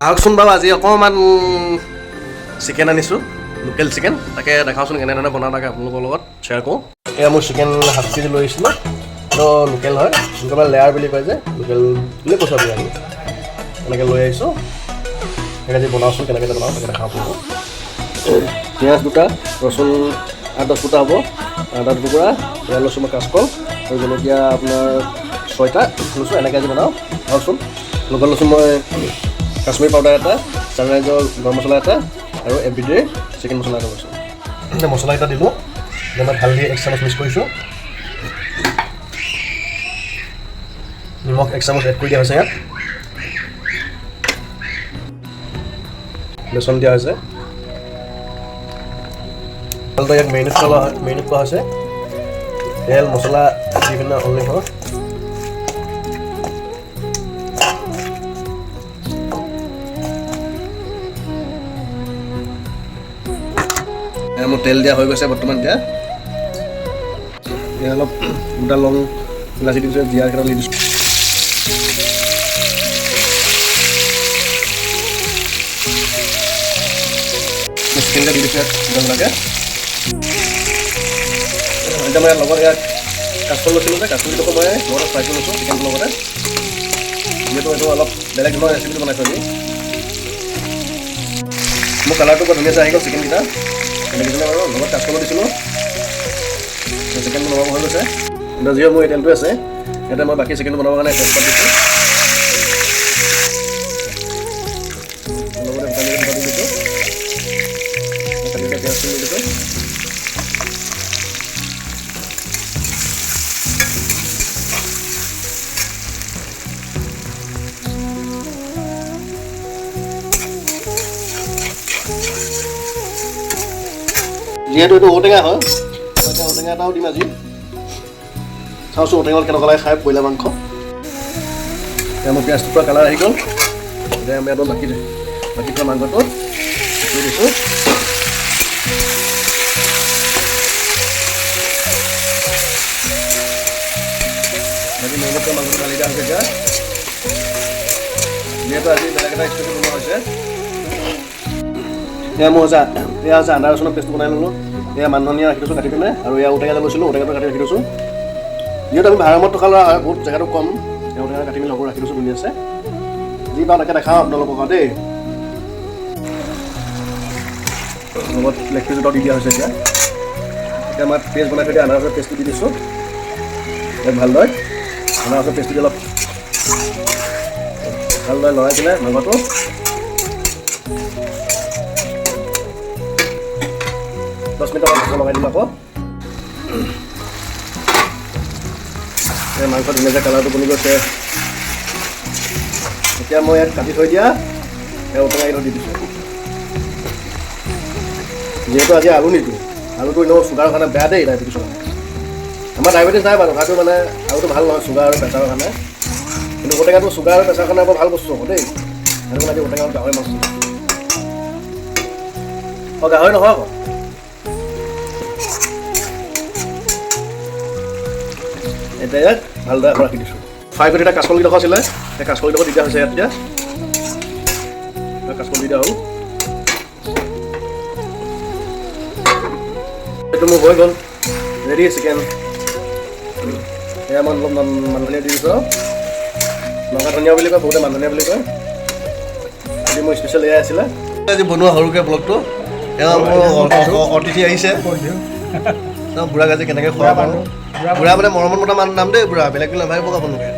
আহকচোন বাৰু, আজি অকণমান চিকেন আনিছোঁ, লোকেল চিকেন। তাকে দেখাওঁচোন কেনেধৰণে বনাওঁ, তাকে আপোনালোকৰ লগত শ্বেয়াৰ কৰোঁ। এয়া মোৰ চিকেন হাফ কেজি লৈ আহিছিলোঁ। এইটো লোকেল হয়, যোনটো মানে লেয়াৰ বুলি কয় যে, লোকেল বুলি কৈছোঁ আমি। আমি এনেকৈ লৈ আহিছোঁ। তাকে আজি বনাওঁচোন, কেনেকৈ বনাওঁ তাকে দেখাওঁ আপোনালোকক। পিঁয়াজ দুটা, ৰচুন 8-10 ফুটা হ'ব, আদা দুটুকুৰা, এয়া লৈছোঁ মই কাচকল আৰু জলকীয়া আপোনাৰ 6টা লৈছোঁ। এনেকৈ আজি বনাওঁ, আহকচোন। লগত লৈছোঁ মই কাশ্মীৰ পাউডাৰ এটা, ছানৰাইজৰ গৰম মছলা এটা আৰু এভৰিডে চিকেন মছলা এটা লৈছোঁ। এতিয়া মছলা এটা দিলোঁ। এতিয়া মই হালধি 1 চামুচ মিক্স কৰিছোঁ। নিমখ 1 চামুচ এড কৰি দিয়া হৈছে ইয়াত। বেচন দিয়া হৈছে ভালদৰে। ইয়াক মেৰিনেট কৰা হয়, মেৰিনেট কৰা হৈছে তেল মছলা দি পিনে অনলি ফৰ। মোৰ তেল দিয়া হৈ গৈছে বৰ্তমান। এতিয়া এতিয়া অলপ গোটা লং ইলাচি দিছোঁ, জিৰা কেইটা দি দিছোঁ। চিকেনটা দি দিছোঁ ইয়াত গোটাবিলাকে। এতিয়া মই ইয়াত লগত ইয়াত কাচকল লৈছিলোঁ যে, কাচকলকেইডোখৰ মই লগতে ফ্ৰাই কৰি লৈছোঁ চিকেনটোৰ লগতে, যিহেতু এইটো অলপ বেলেগ ধৰণৰ ৰেচিপিটো বনাইছোঁ আজি। মোৰ কালাৰটো বৰ ধুনীয়া আহি গ'ল চিকেনকেইটা, দেখিছেনে বাৰু? লগত কাচকলো দিছিলোঁ। চিকেনটো নমাব হৈ গৈছে এতিয়া। যিহেতু মোৰ এই তেলটো আছে, ইয়াতে মই বাকী চিকেনটো বনাবৰ কাৰণে তেজপাত দিছোঁ, লগতে শুকান জলকীয়া দি দিছোঁ, কাটি দিয়া পিঁয়াজখিনি দি দিছোঁ। যিহেতু এইটো ঔটেঙা হয়, মই এতিয়া ঔটেঙা এটাও দিম আজি। চাওঁচোন ঔটেঙা কেনেকুৱা লাগে খাই ব্ৰইলাৰ মাংস। এতিয়া মোৰ পিঁয়াজটো পূৰা কালাৰ আহি গ'ল। এতিয়া আমি ইয়াত বাকী বাকী থোৱা মাংসটো দি দিছোঁ। বাকী মেৰিনেট কৰা মাংসটো ঢালি দিয়া হৈছে এতিয়া। যিহেতু আজি বেলেগ এটা ষ্টাইলত বনোৱা হৈছে। এয়া মোৰ হৈছে, এয়া হৈছে আদা ৰচুনৰ পেষ্টটো বনাই ল'লোঁ। এয়া মান ধনিয়া ৰাখি থৈছোঁ কাটি পিনে আৰু এয়া ঔটেঙা লৈছিলোঁ, ঔটেঙাটো কাটি ৰাখি থৈছোঁ। যিহেতু আমি ভাড়া ৰুমত থকা ল'ৰা হয়, বহুত জেগাটো কম, এয়া ঔটেঙা কাটি মেলি লগত ৰাখি থৈছোঁ ধুনীয়াছে। যি পাওঁ তাকে দেখাওঁ আপোনালোকক আৰু দেই। লগত লেগ পিচ দুটাও দি দিয়া হৈছে এতিয়া। এতিয়া মই পেষ্ট বনাই থৈ দিয়া আদা ৰচুনৰ পেষ্টটো দি দিছোঁ ইয়াত ভালদৰে। আদা ৰচুনৰ পেষ্টটো দি অলপ ভালদৰে লৰাই পিনে মাংসটো 10 মিনিটমান মাংস লগাই দিম আকৌ। এই মাংস ধুনীয়াকৈ কালাৰটো বনি গৈছে। এতিয়া মই ইয়াত কাটি থৈ দিয়া এই ঔটেঙাকেইটা দি দিছোঁ। যিহেতু আজি আলু নিদিওঁ, আলুটো এনেও চুগাৰৰ কাৰণে বেয়া দেই, ডায়েবেটিছৰ কাৰণে। আমাৰ ডায়েবেটিছ নাই বাৰু, তথাপিও মানে আলুটো ভাল নহয় চুগাৰ আৰু প্ৰেছাৰৰ কাৰণে। কিন্তু ঔটেঙাটো চুগাৰ আৰু প্ৰেছাৰৰ কাৰণে বৰ ভাল বস্তু আকৌ দেই। সেইটো কাৰণে আজি ঔটেঙা আৰু গাহৰি মাছ, অঁ গাহৰি নহয় আকৌ। এতিয়া ইয়াত ভালদৰে আকৌ ৰাখি দিছোঁ। ফ্ৰাই কৰি থকা কাচকলকেইডোখৰ আছিলে, সেই কাচকলকেইডোখৰ দি দিয়া হৈছে ইয়াত। এতিয়া কাচকল দি দিয়া হ'ল। এইটো মোৰ হৈ গ'ল ৰেডি চিকেন। এয়া মই অলপ মান ধনিয়া দি দিছোঁ আৰু নগা ধনিয়া বুলি কয়, বহুতে মান ধনিয়া বুলি কয়। আজি মোৰ স্পেচিয়েল এয়াই আছিলে আজি বনোৱা সৰুকৈ ব্লগটো। এয়া মোৰ অতিথি আহিছে, বুঢ়াক আজি কেনেকৈ খোৱা পাৰোঁ। বুঢ়া মানে মৰমত মতা মান নাম দেই, বুঢ়া বেলেগ বুলি নাভাবিব আপোনালোকে।